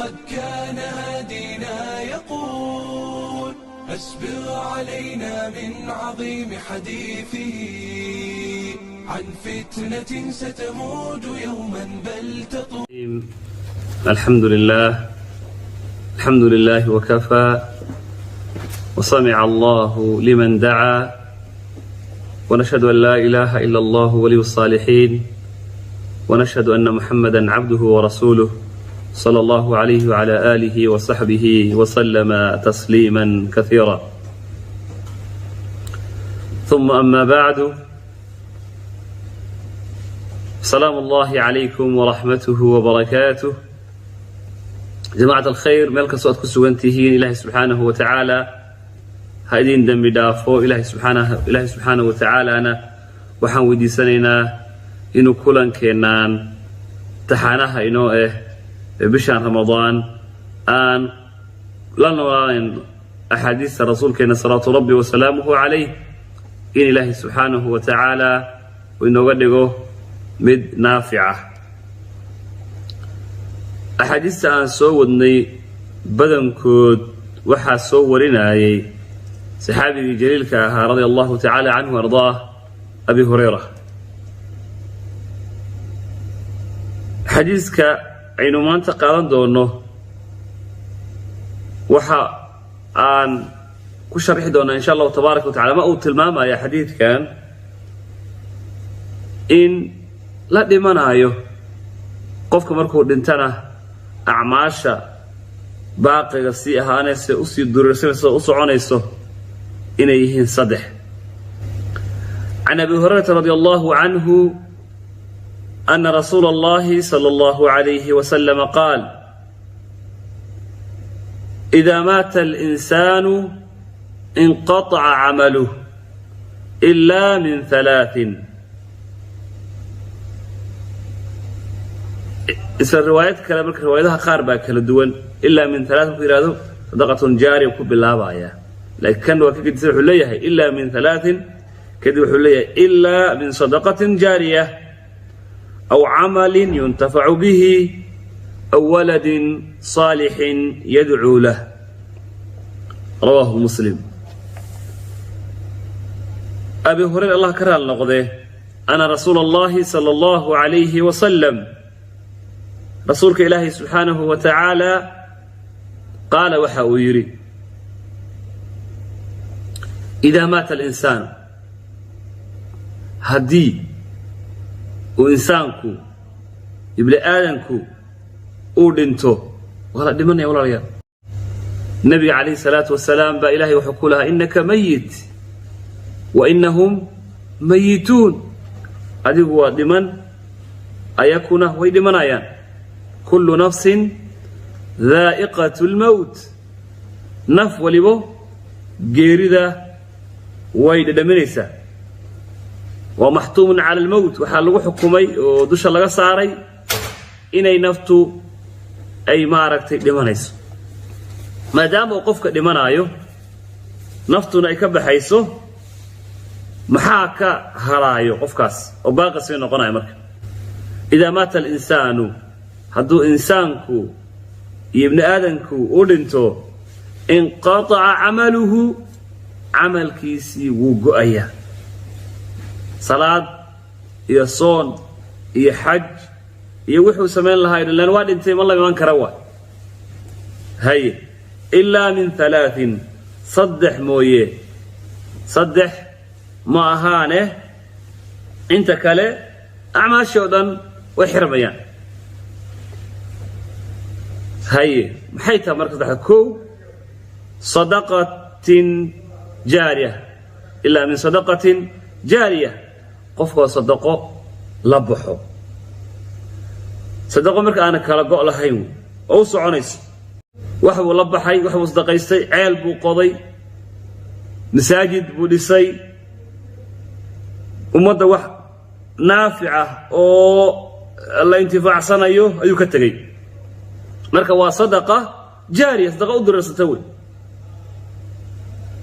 قد كان هادينا يقول أسبغ علينا من عظيم حديثه عن فتنة ستموج يوما بل تطول. الحمد لله، الحمد لله وكفى، وسمع الله لمن دعا، ونشهد أن لا إله إلا الله ولي الصالحين، ونشهد أن محمدا عبده ورسوله صلى الله عليه وعلى آله وصحبه وسلم تسليما كثيرا، ثم أما بعد، سلام الله عليكم ورحمته وبركاته. Jamacat alkhayr, meel kastoo aad ku sugan tihiin, Ilaahay subxaanahu wa tacaala ha idin dembi dhaafo. Ilaahay subxaanahu wa tacaalana waxaan weydiisanaynaa inuu kulankeenaan taxaanaha inoo ee bishaan Ramadaan aan la noolaanayn axaadiista rasuulkeenna salawaatu rabbi wasalaamuhu calayh, in Ilaahay subxaanahu wa tacaala uu inooga dhigo mid naafica. Axaadiista aan soo wadnay badankood waxaa soo warinayay saxaabigii jaliilka ahaa, radia allahu tacaala canhu ardaah, Abi Hurayra. Xadiiska aynu maanta qaadan doonno waxa aan ku sharxi doonaa, insha allahu tabaaraka wa tacala, ma uu tilmaamaya xadiidkan in la dhimanaayo, qofka markuu dhintana acmaasha baaqiga sii ahaanaysa, usii durirsanayso, u soconayso, inay yihiin saddex. Can Abi Hurayrata radia allahu canhu ana rasuula allahi sala allahu alayhi wasalama qaal: ida maata alinsaanu inqataca camaluh ila min halaatin. Isla riwaayad kale, marka riwaayadaha qaar baa kala duwan, ilaa min halaat markuu yihahdo sadaqatun jaariya ku bilaabaya, laakiin kan waa ka gedisan. Wuxuu leeyahay ilaa min halaatin, kadib wuxuu leeyahay ilaa min sadaqatin jaariya aw camalin yuntafacu bihi aw waladin saalixin yadcuu lah. Rawaahu Muslim. Abi Hurayra, Allah ka raal noqdee, ana rasuula allahi sala allahu alayhi wasalam, rasuulka Ilaahay subxaanahu wa tacaala, qaala, waxa uu yidhi: idaa maata alinsaanu, haddii uu insaanku, ibni aadanku, uu dhinto. Waa la dhimanaya, walaalayaal. Nebiga calayhi salaatu wasalaam baa Ilahay wuxuu ku lahaa: innaka mayit wa inahum mayituun. Adigu waa dhiman, ayakuna way dhimanayaan. Kullu nafsin daa'iqatu lmowt, naf walibo geerida way dhadhaminaysaa. Waa maxtuumun cala almowt, waxaa lagu xukumay oo dusha laga saaray inay naftu ay maaragtay dhimanayso. Maadaama uu qofka dhimanaayo, naftuna ay ka baxayso, maxaa ka halaayo qofkaas oo baaqi sii noqonaya? Marka idaa maata alinsaanu, hadduu insaanku iyo ibni aadanku u dhinto, inqataca camaluhu, camalkiisii wuu go'ayaa. Salaad iyo soon iyo xaj iyo wuxuu samayn lahaa ilan waa dhintay, ma la iman kara. Waa haye, ilaa min halaatin, saddex mooye, saddex ma ahaane inta kale acmaashii oo dhan way xirmayaan. Haye, maxay tahay marka saddexda? Kow, sadaqatin jaariya, ilaa min sadaqatin jaariya, qofkoo sadaqo la baxo, sadaqo marka aana kala go' lahayn oo u soconayso. Wax buu la baxay, wax buu sadaqaystay, ceel buu qoday, masaajid buu dhisay, ummadda wax naafic ah oo la intifaacsanayo ayuu ka tegey. Marka waa sadaqa jaariya, sadaqa u dirarsata wey.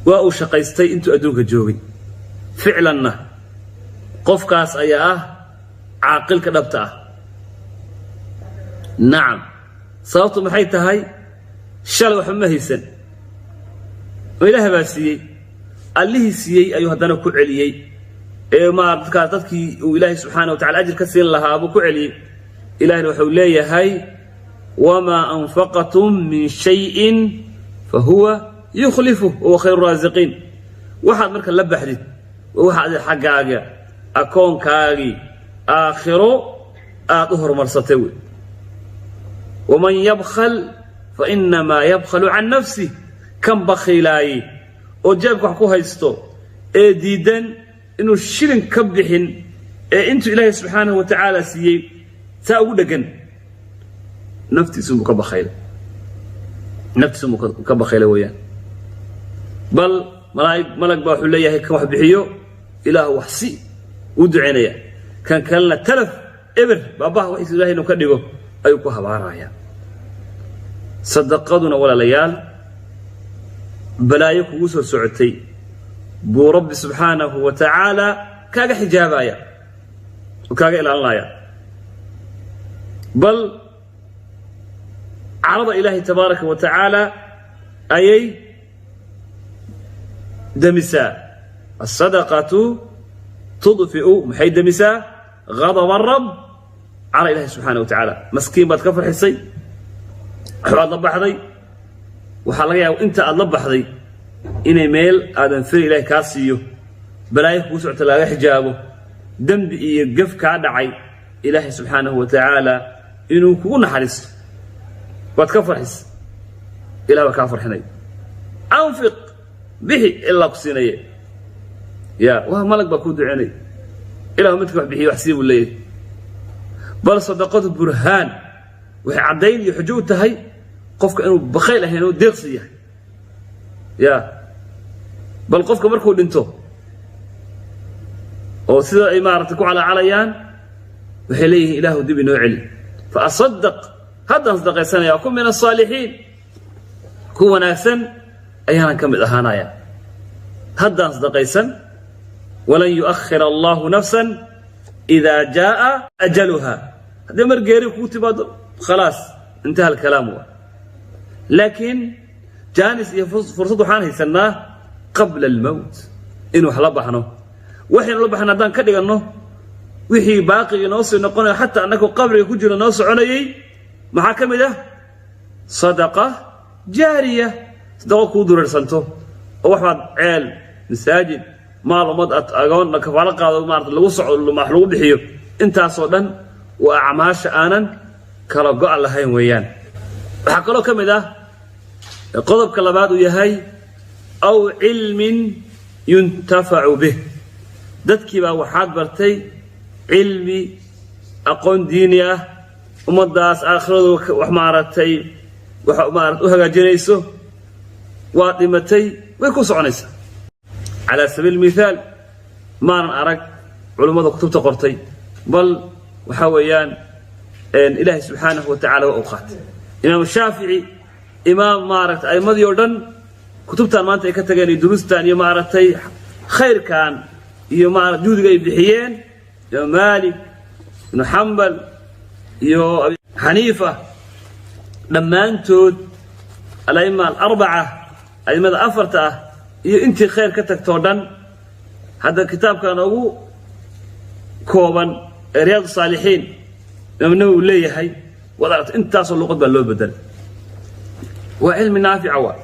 Waa uu shaqaystay intuu adduunka joogay. Ficlanna qofkaas ayaa ah caaqilka dhabta ah. Nacam, Sababtu maxay tahay? Shalay waxba ma haysan oo Ilaah baa siiyey. Allihii siiyey ayuu haddana ku celiyey ee maarkaa dadkii uu Ilaahay subxaana wa tacala ajir ka siin lahaa buu ku celiyey. Ilahina wuxuu leeyahay: "Wamaa anfaqtum min shayin fahuwa yukhlifuh wahuwa khayru raasiqiin." Waxaad marka la baxdid waa waxa adi xaggaaga akoonkaagii aakhiro aad u horumarsatay wey. "Waman yabkhal fainamaa yabkhalu can nafsih." Kan bakhiilaayey oo jeebka wax ku haysto ee diidan inuu shilin ka bixin ee intuu Ilaahay subxaanahu wa tacaala siiyey saa ugu dheggan, naftiisunbuu ka bakhaylay, naftiisunbuu ka bakhaylay weeyaan. Bal malaaig malag baa wuxuu leeyahay: "Kan wax bixiyo Ilaah wax si uu ducaynaya." Kan kalena talaf, eber, baabaha waxiisa Ilahay inuu ka dhigo ayuu ku habaaraya. Sadaqaduna, walaalayaal, balaayo kugu soo socotay buu Rabbi subxaanahu wa tacaala kaaga xijaabaya oo kaaga ilaalinaya. Bal carada Ilaahay tabaaraka wa tacaala ayay demisaa. "Asadaqatu tudfi'u", maxay demisaa? "Gadab arab", cara Ilahi subxaana wa tacaala. Maskiin baad ka farxisay, waxbaad la baxday. Waxaa laga yaaba inta aad la baxday inay meel aadan fili Ilahay kaa siiyo, balaayo kugu socota laaga xijaabo, dembi iyo gaf kaa dhacay Ilaahay subxaanahu wa tacaala inuu kugu naxariisto. Waad ka farxisay, Ilah baa kaa farxinay. Anfiq, bixi, ilaa ku siinaye ya waa malag baa kuu duceynay: "Ilah midka wax bixiyo wax sii", buu leeyahay. Bal sadaqadu burhaan, waxay caddayn iyo xujo u tahay qofka inuu bakhayl ahayn, inuu deeqsi yahay ya. Bal qofka markuu dhinto oo sida ay maaragtay ku calaacalayaan, waxay leeyihiin: "Ilaahu dib inoo celi, fa asadaq, haddaan sadaqaysanaya, kun min asaalixiin, ku wanaagsan ayaanan ka mid ahaanaya, haddaan sadaqaysan." "Walan yu'akhir Allahu nafsan idaa jaa'a ajaluha." Haddii mar geeri kugu timaado, khalaas, intaha alkalaam wa. Laakiin jaanis iyo fursad waxaan haysannaa qabla almowt in wax la baxno. Waxaynu la baxno haddaan ka dhiganno wixii baaqiga inoo sii noqonayo, xataa annagoo qabriga ku jiro noo soconayay. Maxaa ka mid ah? Sadaqa jaariya, sadaqo kuu dureersanto oo wax baad ceel, masaajid, maal ummad aad agoon kafaalo qaado, maarata lagu soco, wax lagu bixiyo. Intaasoo dhan waa acmaasha aanan kala go' lahayn weeyaan. Waxaa kaloo ka mid ah qodobka labaad uu yahay aw cilmin yuntafacu bih. Dadkii baa waxaad bartay cilmi, aqoon diini ah, ummaddaas aakhiradu wax maaragtay wax maarata u hagaajinayso. Waad dhimatay, way ku soconaysaa. Calaa sabiil mithaal, maanan arag culummada kutubta qortay, bal waxaa weeyaan Ilaahay subxaanahu wa tacala waa u qaatay. Imaam Shaafici, imaam maaragtay a'immadii oo dhan kutubtan maanta ay ka tageen iyo duruustan iyo maaragtay khayrkan iyo maarata juhdiga ay bixiyeen, Imaam Maalik ibnu Xambal iyo Abi Xaniifa, dhammaantood ala'ima alarbaca, a'immada afarta ah, iyo intii khayr ka tagtoo dhan, hadda kitaabkan ugu kooban ee Riyaad Saalixiin Imaam Nawowi uu leeyahay, waad aragta intaasoo luqad baa loo bedelay. Waa cilmi naafica. Waa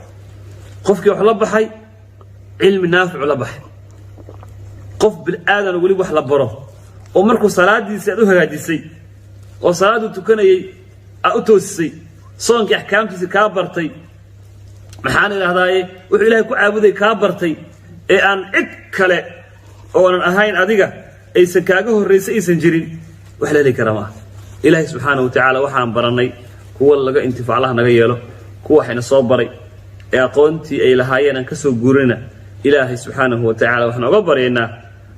qofkii wax la baxay, cilmi naaficu la baxay. Qof bil-aadan weli wax la baro oo markuu salaadiisii aad u hagaajisay oo salaadduu tukanayey aad u toosisay, soonkii axkaamtiisii kaa bartay, maxaan idhahdaaye, wuxuu Ilaahay ku caabuday kaa bartay, ee aan cid kale oonan ahayn adiga aysan kaaga horraysay aysan jirin, wax la heli kara maaha. Ilaahay subxaana wa tacaala waxaan barannay kuwa laga intifaaclaha naga yeelo. Kuwa waxayna soo baray ee aqoontii ay lahaayeen aan ka soo guurina, Ilaahay subxaanahu wa tacala waxaan oga baryaynaa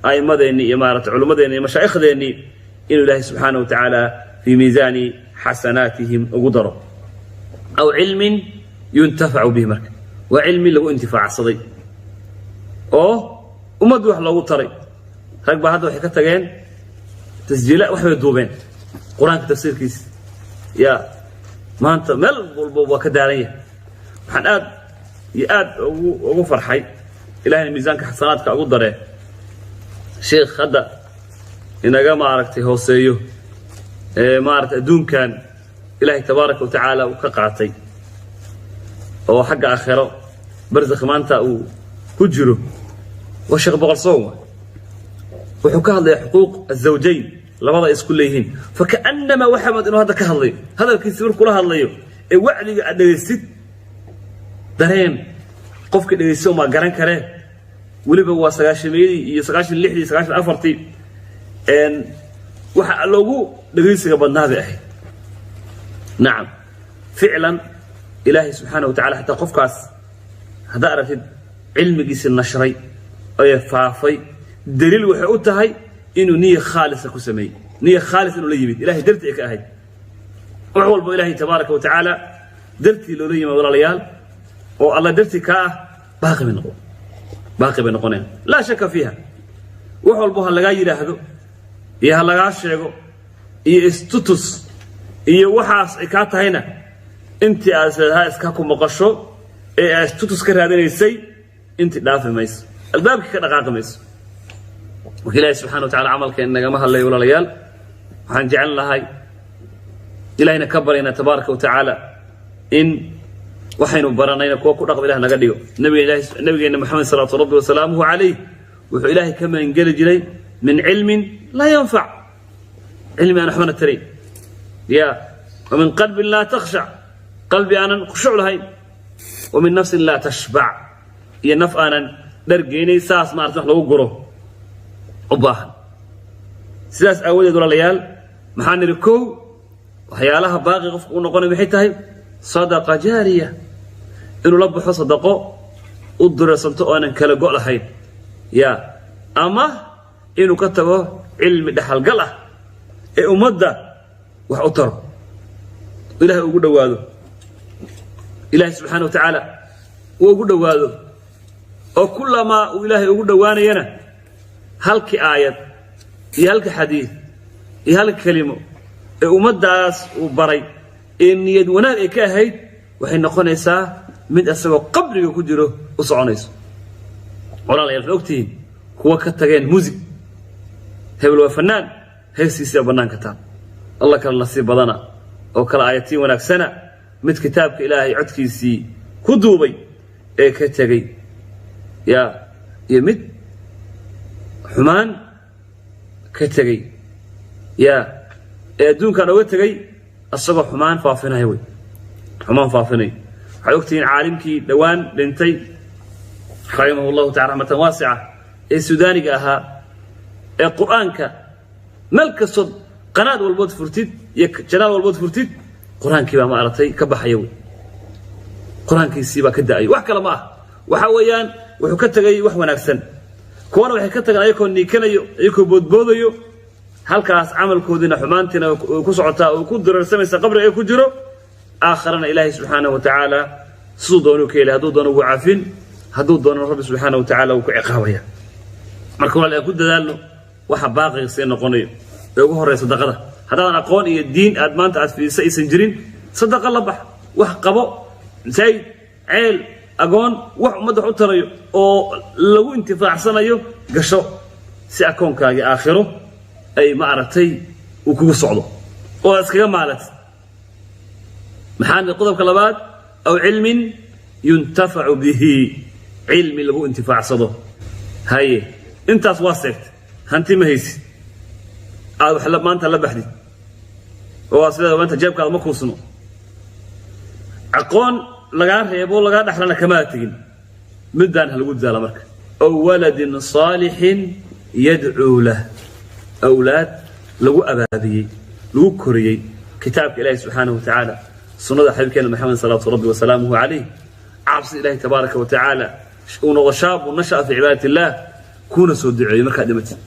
a'immadeennii iyo maarata culummadeennii iyo mashaa'ikhdeennii inuu Ilaahay subxaana wa tacaala fii miisaani xasanaatihim ugu daro. Aw cilmin yuntafacu bihi, marka waa cilmi lagu intifaacsaday oo ummaddu wax loogu taray. Rag baa hadda waxay ka tageen tasjiila, wax bay duubeen, Qur-aanka tafsiirkiisa ya. Maanta meel walba waa ka daaran yahay. Waxaan aad iyo aad ugu farxay, Ilahayna miisaanka xasanaadka ugu daree, sheekh hadda inaga maaragtay hooseeyo ee maaragtay adduunkan Ilaahay tabaaraka wa tacaala uu ka qaatay oo xagga aakhiro barzakh maanta uu ku jiro, waa Sheekh Boqol Soon. Wuxuu ka hadlayaa xuquuq azawjayn, labada ay isku leeyihiin. Fakaanama waxamad inuu hadda ka hadlayo hadalkiisi markuu kula hadlayo ee wacdiga aad dhegaysid, dareen qofka dhegaysto maa garan karee. Weliba waa 90-meeyadii iyo 96-dii, 94-tii, waxa loogu dhegaysiga badnaa bay ahayd. Nacam, ficlan Ilaahay subxaana wa tacala xataa qofkaas haddaa aragtid cilmigiisi nashray ee faafay, daliil waxay u tahay inuu niya khaalisa ku sameeyey, niya khaalis inuu la yimid, Ilahay dartii ay ka ahayd. Wax walbo Ilaahay tabaaraka wa tacaala dartii loola yimaad, walaalayaal, oo Alla dartii kaa ah, baaqi bay noqon, baaqi bay noqonayaan, laa shaka fiiha. Wax walbo ha lagaa yidhaahdo iyo ha lagaa sheego iyo istutus iyo waxaas ay kaa tahayna, intii aad isleedahaa iska ku maqasho ee aad istutus ka raadinaysay, intii dhaafi mayso, albaabkii ka dhaqaaqi mayso. Marka Ilaahay subxana wa tacala camalkeen nagama hadlayo. Walaalayaal, waxaan jecel lahay, Ilahayna ka baryana tabaaraka wa tacaala in waxaynu baranayna kuwa ku dhaqma Ilah naga dhigo. Nabiga, nabigeenna Maxamed salawaatu rabbi wasalaamuhu calayh, wuxuu Ilaahay ka magangeli jiray min cilmin laa yanfac, cilmi aan waxbana tarayn, ya wa min qalbin laa takhshac, qalbi aanan khushuuc lahayn, wa min nafsin laa tashbac, iyo naf aanan dhargeynay, saas maarata wax lagu guro u baahan. Sidaas aawadeed, walaalayaal, maxaa nidhi? Kow, waxyaalaha baaqi qofku u noqonay maxay tahay? Sadaqa jaariya, inuu la baxo sadaqo u dureersanto oo aanan kala go' lahayn, ya ama inuu ka tago cilmi dhaxalgal ah ee ummadda wax u taro, Ilahay ugu dhowaado, Ilaahay subxaana wa tacaala uu ugu dhowaado, oo kullamaa uu Ilaahay ugu dhowaanayana halkii aayad iyo halka xadiid iyo halka kelimo ee ummaddaas uu baray ee niyad wanaag ay ka ahayd, waxay noqonaysaa mid isagoo qabriga ku jiro u soconayso. Walaalayaal, waxay ogtihiin kuwa ka tageen muusig, hebel waa fanaan, heestiisiaa bannaanka taal. Alla kala nasiib badana oo kala aayatiin wanaagsana, mid kitaabka Ilaahay codkiisii ku duubay ee ka tegey, ya iyo mid xumaan ka tegey, ya ee adduunkan oga tegey isagoo xumaan faafinaya wey, xumaan faafinaya. Waxaad ogtihiin caalimkii dhowaan dhintay, raximahu llahu tacala raxmatan waasica, ee Suudaaniga ahaa ee Qur-aanka meel kastood, qanaad walbood furtid iyo janaal walbood furtid, Qur-aankii baa maaragtay ka baxaya wey, Qur-aankiisii baa ka da'aya. Wax kale ma ah, waxa weeyaan wuxuu ka tegay wax wanaagsan. Kuwana waxay ka tageen ayakoo niikanayo, ayakoo boodboodayo halkaas, camalkoodiina xumaantiina ku socotaa oo ku dureersamaysa qabriga ay ku jiro. Aakharana Ilaahay subxaanahu wa tacaala siduu doonuu ka helay. Hadduu doono wuu cafin, hadduu doonana Rabbi subxaanahu wa tacaala wuu ku ciqaabaya. Marka walaal, aan ku dadaalno waxa baaqiga sii noqonayo ee ugu horreeya sadaqada. Haddaadan aqoon iyo diin aad maanta aad fiidisa aysan jirin, sadaqa la bax, wax qabo, masaajid, ceel, agoon, wax ummadda wax u tarayo oo lagu intifaacsanayo gasho, si akoonkaagii aakhiro ay ma aragtay uu kugu socdo oo aad iskaga maalatid. Maxaa nidhi? Qodobka labaad, aw cilmin yuntafacu bihi, cilmi lagu intifaacsado. Haye, intaas waa seegtay, hanti ma haysid aad wax maanta la baxdid oo waa sideeda maanta jeebkaada ma kuusno, aqoon lagaa reebo, lagaa dhaxlana kamaa tegin, middaan ha lagu dadaala marka. Aw waladin saalixin yadcuu lah, awlaad lagu abaabiyey, lagu koriyey kitaabka Ilaahi subxaanahu wa tacaala, sunnada xabiibkeena Maxamed salawaatu rabbi wasalaamuhu calayh, cabsi Ilaahi tabaaraka wa tacaala, uu noqdo shaabu nasha'a fi cibaadat illaah, kuuna soo duceeyo markaad dhimatid,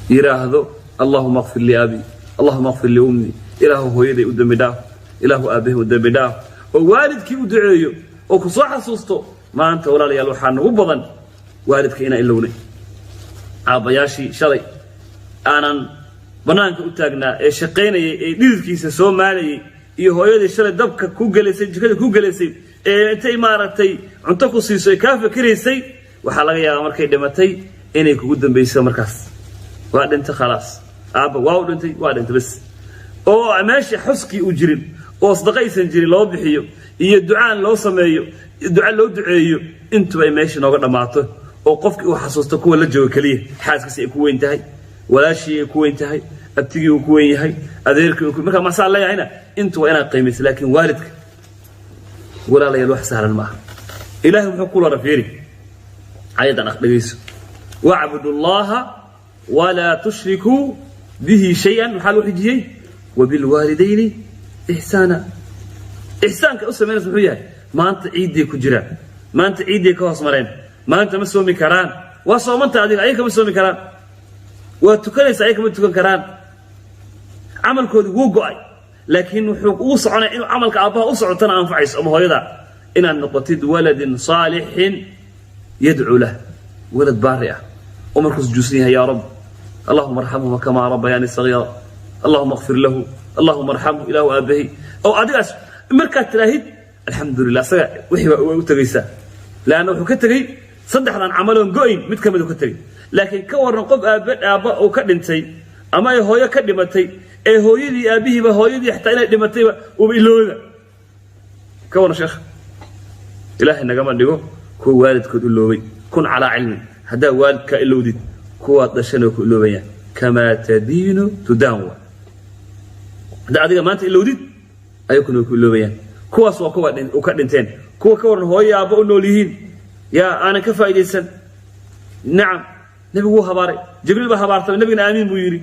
yidhaahdo: "Allahuma akfir lii abi, allahuma akfir lii ummi, Ilaahu hooyaday u dembi dhaaf, Ilaahu aabbahay u dembi dhaaf," oo waalidkii u duceeyo oo ku soo xasuusto. Maanta, walaalayaal, waxaa nagu badan waalidka inaan ilownay. Aabbayaashii shalay aanan bannaanka u taagnaa ee shaqaynayay ee dhididkiisa soo maalayay. Iyo hooyadii shalay dabka ku gelaysay, jikada ku gelaysay, ee intay maaragtay cunto ku siiso ay kaa fikiraysay, waxaa laga yaabaa markay dhimatay inay kugu dambayso. Markaas waa dhintay, khalaas, aabba waa u dhintay, waa dhintay bas, oo meesha xuskii uu jirin oo sadaqa aysan jirin loo bixiyo iyo ducaan loo sameeyo, duca loo duceeyo, intuba ay meesha nooga dhammaato oo qofkii uu xasuusto kuwa la jooga keliya, xaaskiisi ay ku weyn tahay, walaashii ay ku weyn tahay, abtigii uu ku weyn yahay, adeerkii uu ku. Marka masaan leeyahayna intu waa inaad qiimaysa, laakiin waalidka, walaalayaal, wax sahlan ma aha. Ilaahay muxuu ku lara? Fiiri ayadan, dhegayso: واعبدوا الله ولا تشركوا به شيئا. Maxaa loo xijiyey? وبالوالدين إحسانا. Ixsaanka u samaynaysa muxuu yahay? Maanta ciidday ku jiraan, maanta ciidday ka hoos mareen, maanta ma soomi karaan. Waa soomanta adiga, ayaga ma soomi karaan. Waa tukanaysa, ayaga ma tukan karaan. Camalkoodii wuu go'ay, laakiin wuxuu ugu soconaya inuu camalka aabbaha u socotana anfacayso ama hooyada, inaad noqotid ولد صالح يدعو له, walad baari ah oo markuu sujuudsan yahay: يا رب اللهم ارحمهما كما ربياني صغيرا، اللهم اغفر له، اللهم ارحمه, ilaahu aabbahi oo adigaas markaad tiraahid, alxamdulilah, asaga wixii baa way u tegaysaa, leanna wuxuu ka tegey saddexdan camaloon go'ayn mid ka mid uu ka tegey. Laakiin ka warran qof aabbe aabba uu ka dhintay ama ay hooyo ka dhimatay, ee hooyadii aabbihiiba, hooyadii xataa inay dhimatayba uuba ilooba? Ka warran, sheekh? Ilaahay nagama dhigo kuwa waalidkood iloobay. كن على علم, haddaa waalidkaa ilowdid, kuwaad dhashana ku iloobayaan. كما تدين تدان wa haddaa adiga maanta ilowdid, ayakuna way ku iloobayaan. Kuwaas waa kuwa u ka dhinteen. Kuwa ka waran hooyo aabba u nool yihiin, yaa aanan ka faa'iidaysan? Nacam, nebigu wuu habaaray, Jibriil baa habaartamay, nebigana aamiin buu yidhi.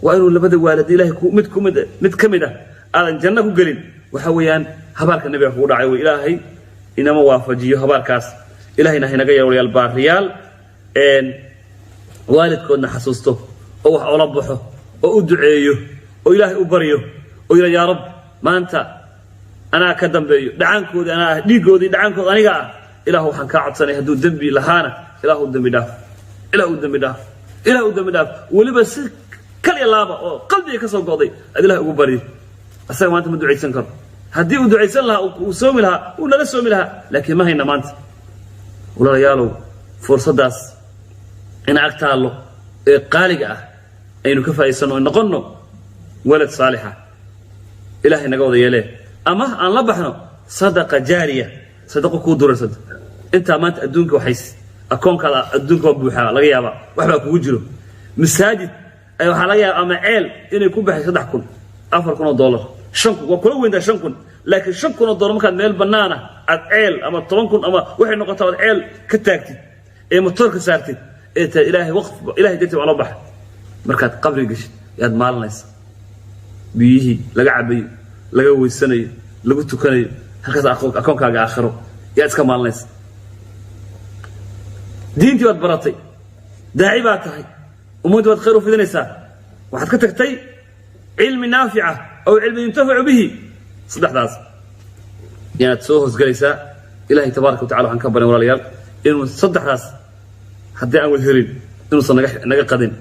Waa inuu labada waalid ilahay mid kumid mid ka mid ah aadan janno ku gelin. Waxa weeyaan habaarka nebiga kugu dhacay wey. Ilaahay inama waafajiyo habaarkaas. Ilahayna haynaga yeelo walayaal baariyaal waalidkoodna xasuusto oo wax ola baxo oo u duceeyo oo Ilaahay u baryo oo yidha: "Yaa Rab, maanta anaa ka dambeeyo, dhacaankoodii anaa ah, dhiiggoodii dhacaankooda aniga ah. Ilaah, waxaan kaa codsanay, hadduu dembi lahaana Ilaah u dembi dhaaf, Ilaah u dembi dhaaf, Ilaah u dembi dhaaf." Weliba si kal iyo laaba oo qalbiga ka soo go'day aad Ilaah ugu baryi. Asaga maanta ma ducaysan karo. Haddii uu ducaysan lahaa, uu soomi lahaa, uu nala soomi lahaa, laakiin ma hayna maanta. Walaalayaalow, fursaddaas in ag taallo ee qaaliga ah aynu ka faa'iidsanno o noqonno walad saalixa, Ilaahay naga wada yeelee, ama aan la baxno sadaqa jaariya, sadaqo kuu durarsanta intaa maanta adduunka. Waxays akoonkaada adduunka waa buuxaa, laga yaabaa waxbaa kugu jiro. Masaajid ay waxaa laga yaaba ama ceel inay ku baxay 3,000, $4,000, 5,000. Waa kula weyntaa 5,000, laakiin $5,000 markaad meel bannaana aad ceel ama 10,000 ama waxay noqotaa aad ceel ka taagtid ee motoorka saartid ee tahay Ilaahay waqf, Ilahay dartii waa loo baxa, markaad qabriga geshid yaad maalinaysa biyihii laga cabayo, laga weysanayo, lagu tukanayo halkaas, akoonkaaga aakhiro yaad iska maalinaysa. Diintii baad baratay, daaci baad tahay, ummaddii baad khayr u fidinaysaa. Waxaad ka tagtay cilmi naafica aw cilmi ينتفع به. Saddexdaas inaad soo hoosgelaysaa. Ilahay tabaaraka wa tacala waxaan ka barin, walaalayaal, inuu saddexdaas haddii aan wad helin inuusan naga qadin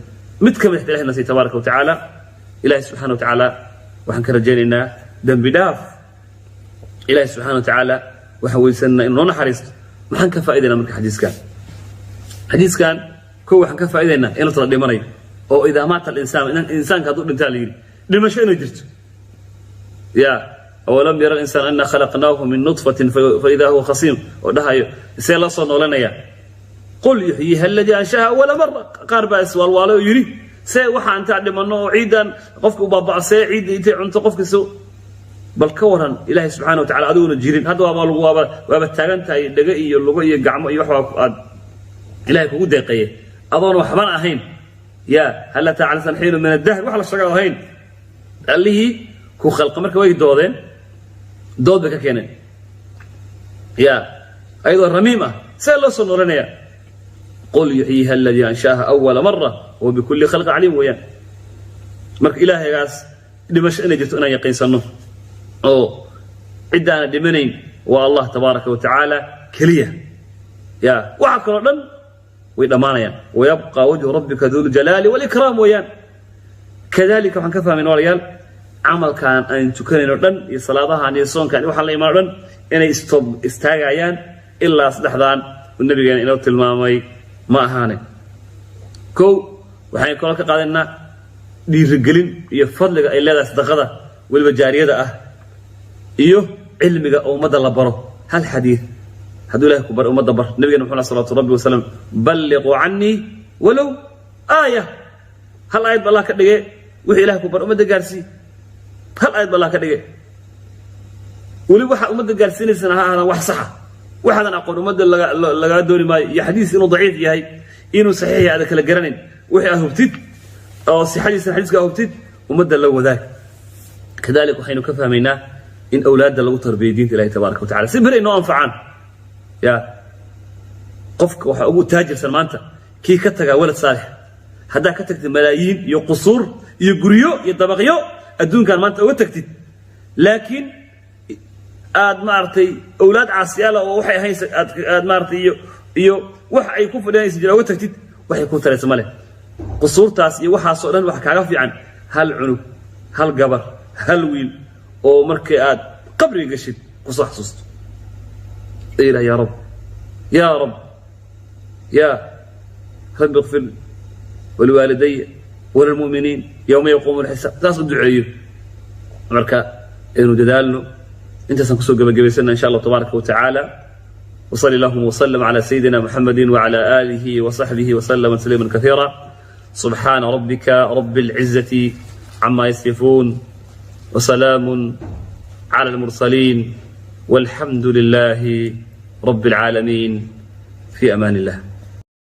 mid ka mid ilahay nasiy tabaaraka wa tacaala. Ilahay subxana wa tacaala waxaan ka rajaynaynaa dembi dhaaf. Ilahay subxana wa tacaala waxaan weysananaa inuu noo naxariisto. Maxaan ka faa'idaynaa marka xadiiskan? Xadiiskan kow waxaan ka faa'idaynaa in la dhimanayo oo إذا مات الإنسان, insaanka hadduu dhintaa la yidhi, dhimasho inay jirto. Ya أولم ير الإنسان أنا خلقناه من نطفة فإذا هو خصيم oo dhahayo, see la soo noolanaya? قل يحييها الذي أنشأها أول مرة. Qaar baa iswaalwaalay oo yidhi: see waxaa intaa dhimanno oo ciidan qofka u baaba'o, see ciidda intay cunto qofka so? Bal ka waran Ilaahay subxaana wa tacala adiguna jirin, hadda waaba lagu waaba taagan tahay, dhego iyo lugo iyo gacmo iyo wax aad Ilahay kugu deeqaye, adoon waxbana ahayn, ya هل أتى على الإنسان حين من الدهر, wax la sheega ahayn, allihii ku khalqa. Marka way doodeen, dood bay ka keeneen, ya ayadoo ramiim ah, see loo soo noolanaya? قل يحييها الذي أنشأها أول مرة وهو بكل خلق عليم weeyaan. Marka ilaahaygaas dhimasho inay jirto inaan yaqiinsanno oo ciddaana dhimanayn waa Allah tabaaraka wa tacaala keliya. Ya waxa kaloo dhan way dhammaanayaan. ويبقى وجه ربك ذو الجلال والإكرام weeyaan. Kadalika waxaan ka fahmayn, walayaal, Camalkan aan tukanayno dhan iyo salaadahan iyo soonkan iyo waxaan la imaan o dhan inay stop istaagayaan ilaa saddexdan uu nabigeena inoo tilmaamay ma ahaane. Kow, waxaynu kaloo ka qaadanaynaa dhiirigelin iyo fadliga ay leedahay sadaqada, weliba jaariyada ah, iyo cilmiga oo ummadda la baro. Hal xadiid hadduu ilahay ku bar, ummadda bar. Nabigena muxuu laha salawaatu rabbi wasalam: "Balliquu cannii walow aaya." Hal aayad ba Allah ka dhige. Wixii ilahay ku bar ummadda gaarsii. Hal aayad ba Allah ka dhige. Weliba waxaad ummadda gaarsiinaysana ha ahaadaan wax saxa. Waxaadan aqoon ummadda lagaa dooni maayo, iyo xadiis inuu daciif yahay, inuu saxiix yahay aada kala garanayn. Wixii aad hubtid oo sixadiisana xadiiska aad hubtid, ummadda la wadaag. Kadalik waxaynu ka fahmaynaa in awlaadda lagu tarbiyay diinta Ilahi tabaaraka wa tacala si beri ay noo anfacaan. Ya qofka waxaa ugu taajirsan maanta kii ka tagaa walad saalix. Haddaa ka tagtid malaayiin iyo qusuur iyo guryo iyo dabaqyo adduunkan maanta uga tagtid, laakiin aad maaragtay awlaad caasiyaala oo waxay ahayn aad maaragtay iyo wax ay ku fadhiyanaysa jira uga tagtid, waxay ku taraysa male. Qusuurtaas iyo waxaasoo dhan waxa kaaga fiican hal cunug, hal gabar, hal wiil oo markii aad qabriga gashid kusoo xasuusto, ilah: "Ya rab, ya rab, ya rabbi, اغfir waliwaalidaya walilmu'miniin yowma yaquumu lxisaab." Saas u duceeyo. Marka aynu dadaalno. Intaasaan kusoo gebagabaysana insha Allah tabaaraka wa tacaala. وصلى اللهم وسلم على سيدنا محمد وعلى آله وصحبه وسلم تسليما كثيرا. سبحان ربك رب العزة عما يصفون، وسلام على المرسلين، والحمد لله رب العالمين. في أمان الله.